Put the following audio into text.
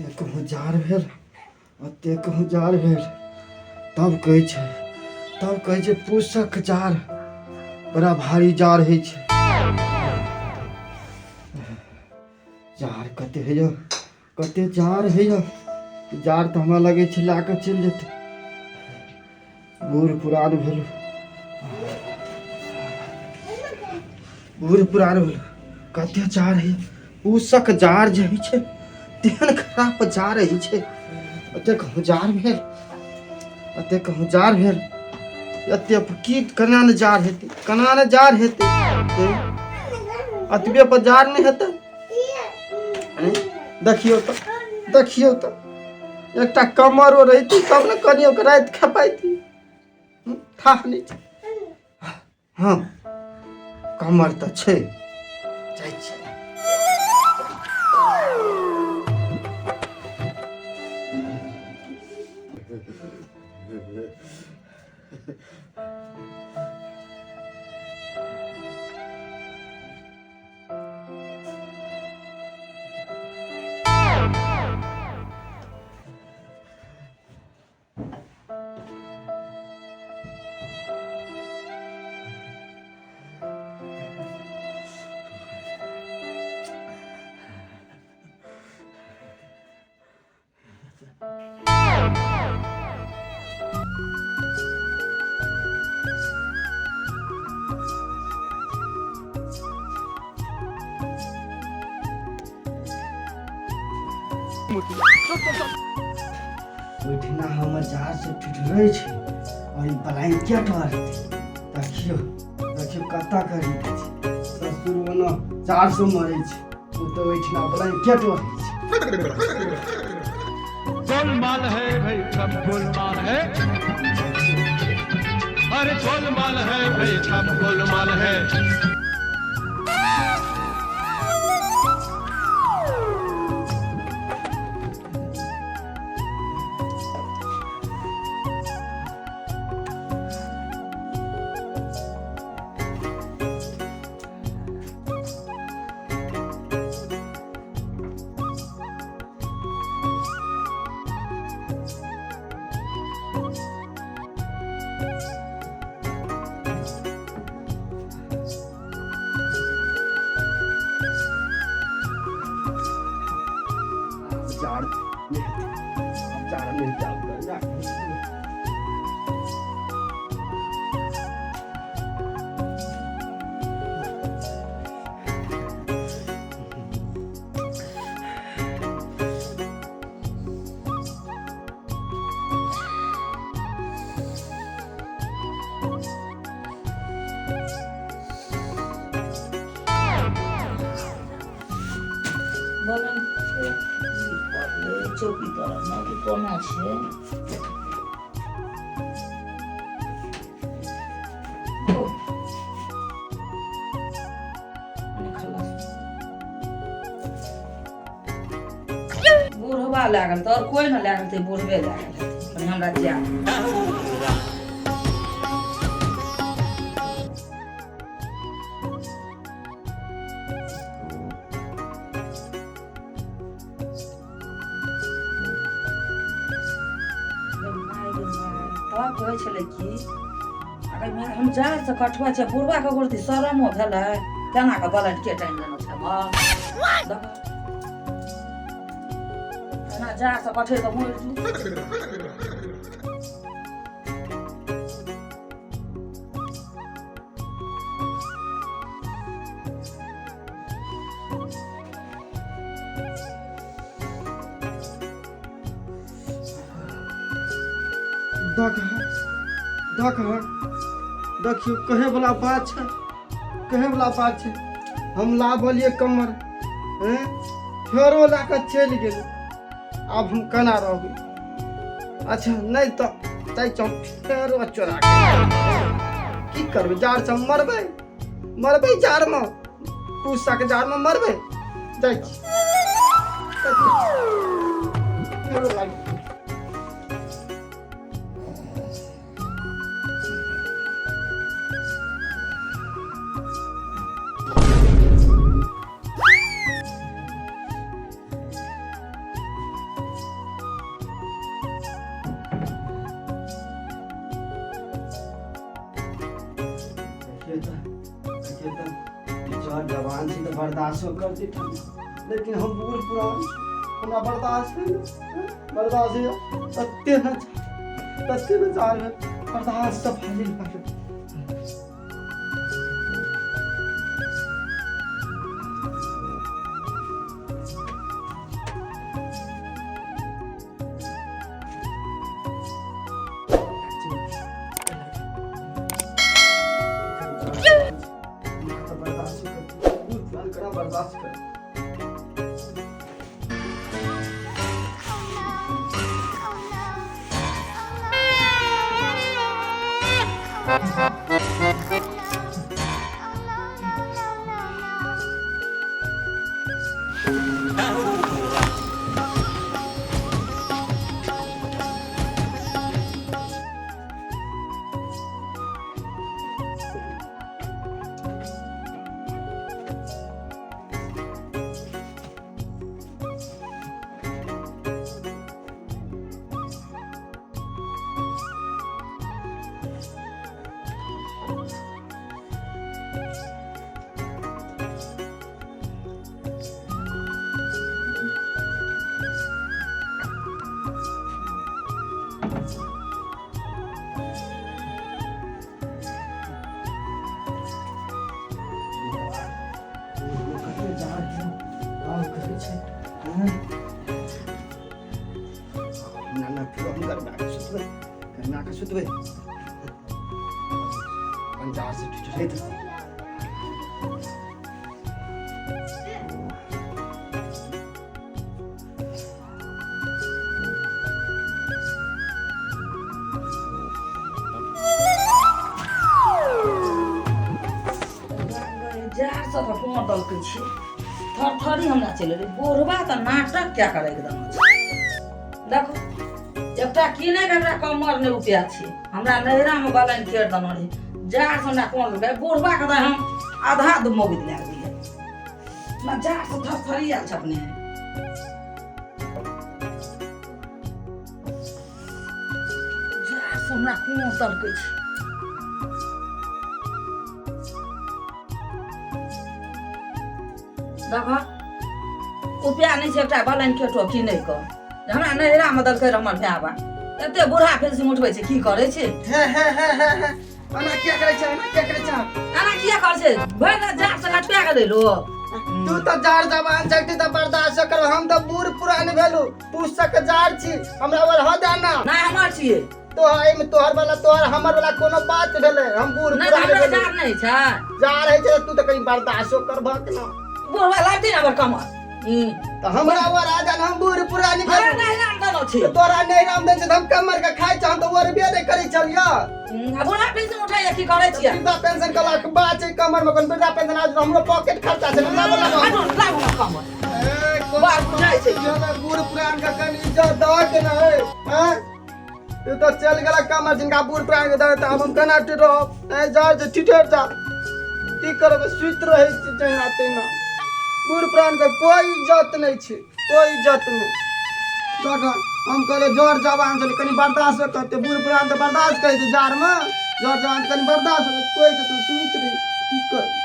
एतेक जाड़ भेल, एतेक जाड़ भेल, तब कहै छै, तब कहै छै पूसक जाड़ बड़ा भारी जाड़ होइ छै। जाड़ कते होइए, कते जाड़ होइए। जाड़ तऽ हमरा लगै छै लए कऽ चलि जेतै। बूढ़ पुरान भेल, बूढ़ पुरान भेल, कते जाड़ होइए। पूसक जाड़ जे होइ छै तेहन खराब जाड़ होइ छै। एतेक जाड़ भेल, एतेक जाड़ भेल, एते की केना ने जाड़ हेतै, केना ने जाड़ हेतै। एतबे पर जाड़ नहि हेतै। देखियौ तऽ, देखियौ तऽ, एकटा कमरो रहितै तब ने कनियो के राति खपाइती। थाह नहि छै। हँ, कमर तऽ छै, जाइ छियै। ओहिठिना हमर जहाज से ठिठुरै छै और ई ब्लैंकेट ओढ़तै। देखियौ, देखियौ कतऽ करी दै छै। ससुर ओना 400 मरै छै, ओ तऽ ओहिठिना ब्लैंकेट ओढ़ै छै। गोलमाल है भाई, सब गोलमाल है। अरे गोलमाल है भाई, सब गोलमाल है। जाड़ नहि हेतै, आब जाड़ नहि हेतै, आब गर्मी। बोलन चौकी तर कि कोना छै। बुढ़वा लागल तऽ आओर कोइ नहि लागल तऽ बुढ़बे लागल कनि हमरा जाय। तब कहै छलै कि अगर हम जाड़सँ कठुआ छै, बुढ़बाके गोरती शरमो भेलै, केना कऽ ब्लैंकेट आनि देने छै हमर। एना जाड़सँ कठेर कऽ मरि जू। देख देख, देखियौ, कहै वला बात छै, कहै वला बात छै। हम लाबलियै कमर। हैं फेरो लए कऽ चलि गेलै। आब हम केना रहबै? अच्छा नहि तऽ जाइ छी हम फेरो चोरा कऽ। की करबै? जाड़सँ हम मरबै, मरबै जाड़मे, पूसाके जाड़मे मरबै। जाइ छी फेरो लागि। देखिए तऽ, देखिए तऽ, जर जवान छी तऽ बर्दाश्तो करती ठंडा, लेकिन हम बूढ़ पुरान छी, हमरा बर्दाश्त नहीं, बर्दाश्त नहीं तते न तते न जान बर्दाश्त तऽ फाजिल भऽ। बर्दाश्त कर। ना फेरो हम गरमा के सुतबै, गरमा के सुतबै। पंचार से ठिठुरैत। जार से तऽ कोन दलकै छी, थरथरी हमरा चलि एलै। बुढ़बा तऽ नाटक क्या करे एकदम। देखो, एकटा किने के एकटा कमर नहि उपया छै। हमरा नैहरामे बलनि खेर देने रही, जार से हमरा कोन दलकै। बुढ़बा के तऽ हम आधा मौगित लए गेलियै। हमरा जार से थरथरी आयल छै अपने। जार से हमरा कोन दलकै छै। देखऽ, उपया नहि छै एकटा बलनि खेटो किनै कऽ। हमरा नैहरामे देलकै रहए हमर भाय बाप। एते बूढ़ा पेंशन उठबै छै, की करै छै? हे हे हे हे हे, एना किया करै छै? एना किया करै छै? एना किया करै छै? भरि रात जाड़ से लटका गेलै लोक। तू तऽ जाड़ जवान छै, तू तऽ बर्दाश्त कर। हम तऽ बूढ़ पुरान भेलू, पुस्तक जाड़ छी, हमरा बर हो जाना। नहि, हमर छियै। तो एहिमे तोहर वाला, तोहर हमर वाला कोनो बात भेलै? हम बूढ़ नहि तऽ पुरान हमरा भेलू। जाड़ नहि छै? जाड़ होइ छै, तू तऽ कहीं बर्दाश्तो करबहक ना। बुढ़वा लागतै ने हमर कमर ई। तऽ हमरा वर आ जान, हम बूढ़ पुरान हमरा भेलू। नैहरामे देलो छी। तऽ तोरा नहि राम देन छै तऽ हम कमर के खाइ छै, हम तऽ ओरबे नहि करै छलियै। आ बूढ़ा पेंशन उठाइए, की करै छियै? वृद्धा पेंशन के लाख बात छै कमर मे? कोन वृद्धा पेंशन? आज हमरो पॉकेट खर्चा छै हमरा वाला। हटो, लाबू हमर कमर। ए, कोन बात बुझाइ छै। हमरा बूढ़ पुरान के कनि इज्जत दऽ के ने है हैं? तू तऽ चलि गेला कमर, जिनका बूढ़ पुरान के दऽ, तऽ आब हम केना रहब? ए जा जे ठिठेर जा, की करबै? सुति रहै छी जहिना तहिना। बूढ़ पुरान के कोई इज्जत नहि छै, कोई इज्जत नहि। तखन हम कहलियै जर जवान छलै, कनि बर्दाश्त करतै। बूढ़ पुरान तऽ बर्दाश्त करै छै जाड़मे, जर जवान कनि बर्दाश्त करै कोई इज्जत नहि, सुति रहै छी, की करबै?